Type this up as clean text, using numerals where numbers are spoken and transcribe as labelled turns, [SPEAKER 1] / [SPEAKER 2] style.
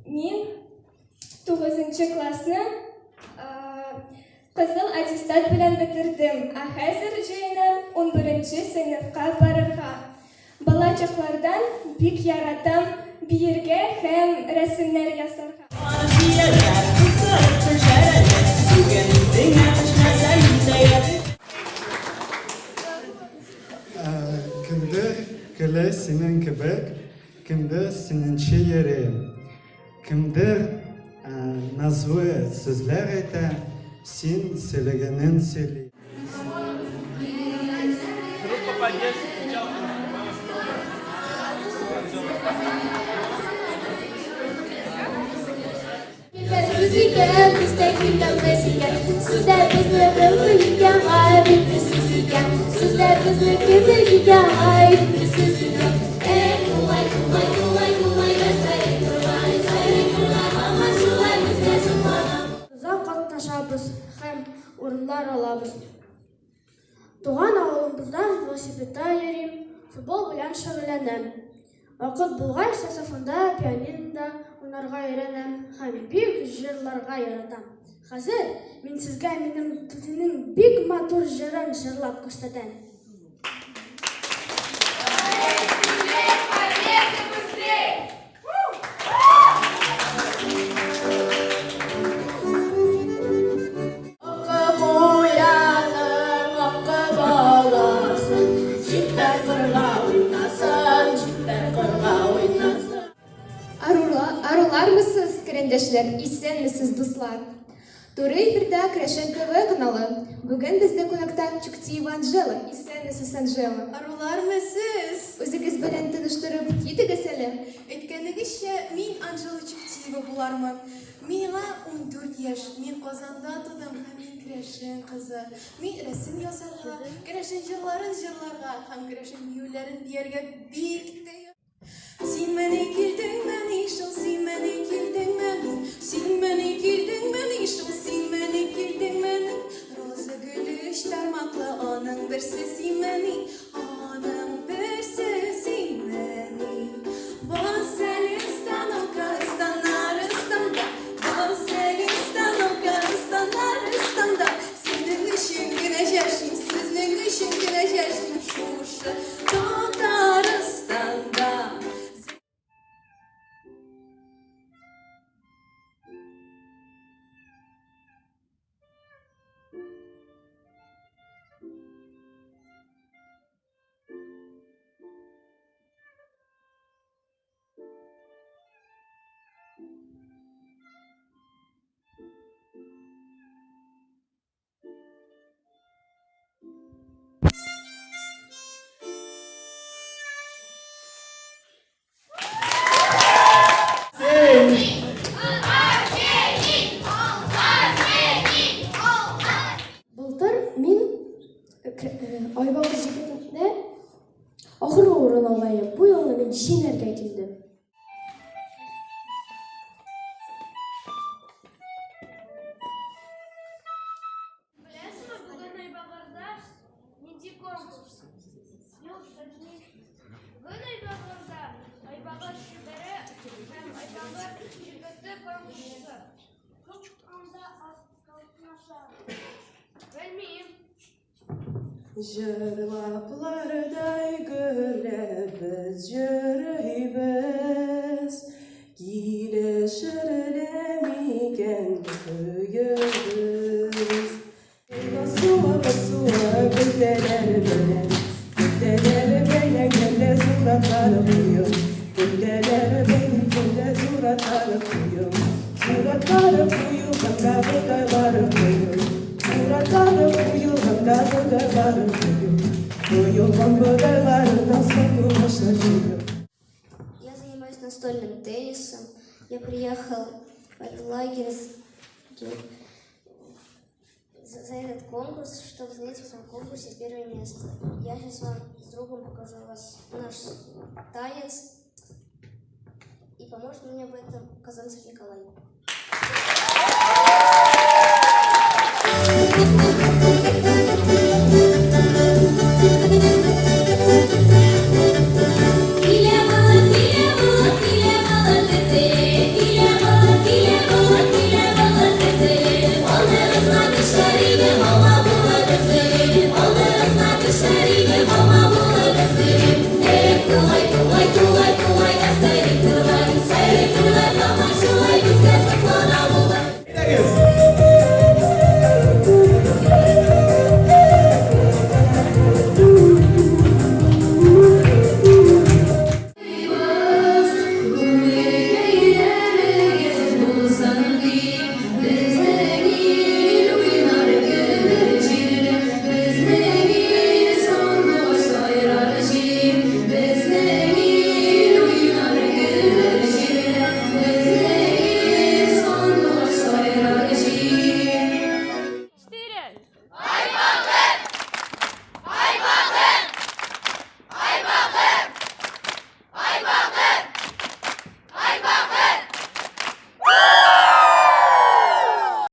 [SPEAKER 1] Мин тугызынчы классны кызыл аттестат белән бетердем, ә хәзер җыенам унберенче сыйныфка барырга. Балачаклардан бик яратам биергә һәм рәсемнәр ясарга.
[SPEAKER 2] Кемдер көлә синең кебек, кемдер синеңчә йөри. Кемдер назлы сүзләр әйтә, син сөйләгәнен сөйли.
[SPEAKER 3] Килмәссез икән, без дә киләбез икән. Сез дә безне кемдер икән, гаеп итмисез икән. Сез дә безне кемдер икән, гаеп итмисез икән. Эй, тулай, тулай, тулай, тулай, да сайрый тургай, сайрый тургай, һаман шулай без дә сокланабыз.
[SPEAKER 4] Озак катнашабыз һәм урыннар алабыз. Туган авылыбызда велосипедта йөрим, футбол белән шөгыльләнәм. Вакыт булгач, саксофонда, пианинода уйнарга өйрәнәм һәм бик җырларга яратам. Хәзер мин сезгә минем түтинең бик матур җырын җырлап күрсәтәм.
[SPEAKER 1] Арулармысыз, керәндәшләр, исәнмесез, дуслар! Туры эфирда Крәшен ТВ каналы. Бүген бездә кунакта Чуктиева Анжела. Исәнмесез, Анжела.
[SPEAKER 5] Арулармысыз!
[SPEAKER 1] Үзегез белән таныштырып китегез әле.
[SPEAKER 5] Әйткәнегезчә, мин Анжела Чуктиева булармын. Миңа 14 яшь, мин Казанда тудым һәм мин керәшен кызы. Мин рәсем ясарга, керәшен җырларын җырларга һәм керәшен биюләрен бияргә бик тә Синмени килдеңмени шул, синмени килдеңмени, Синмени килдеңмени шул, синмени килдеңмени? Роза гөле өч тармаклы, аның берсе синмени, Аның берсе синмени? Бас әле станокка, станнар ыстанда, Бас әле станокка, станнар ыстанда, Синең өчен генә җәшлим, сезнең өчен генә җәшлим, Шушы Татарстанда.
[SPEAKER 4] Былтыр мин Айбагыр җегетендә ахыргы урын алган идем. Бу юлы мин җиңәргә килдем.
[SPEAKER 6] Беләсеңме, бүген Айбагырда нинди конкурс? Юк, белмим. Бүген Айбагырда Айбагыр чибәре һәм Айбагыр җегете конкурсы. Күп анда катнаша. Белмим.
[SPEAKER 7] Җырлаплардай гөрләп без йөрибез, Килешерле микән көебез? Басуа, басуа, көлтәләр белән, Көлтәләр бәйләгәндә зуратлар куеп, Көлтәләр бәйләгәндә зуратлар куеп, Зуратлар куелганда бодайлар куеп,
[SPEAKER 8] Я занимаюсь настольным теннисом. Я приехал в этот лагерь за этот конкурс, чтобы занять в этом конкурсе первое место. Я сейчас вам с другом покажу вас наш танец. И поможет мне в этом Казанцев Николай.
[SPEAKER 3] Эх,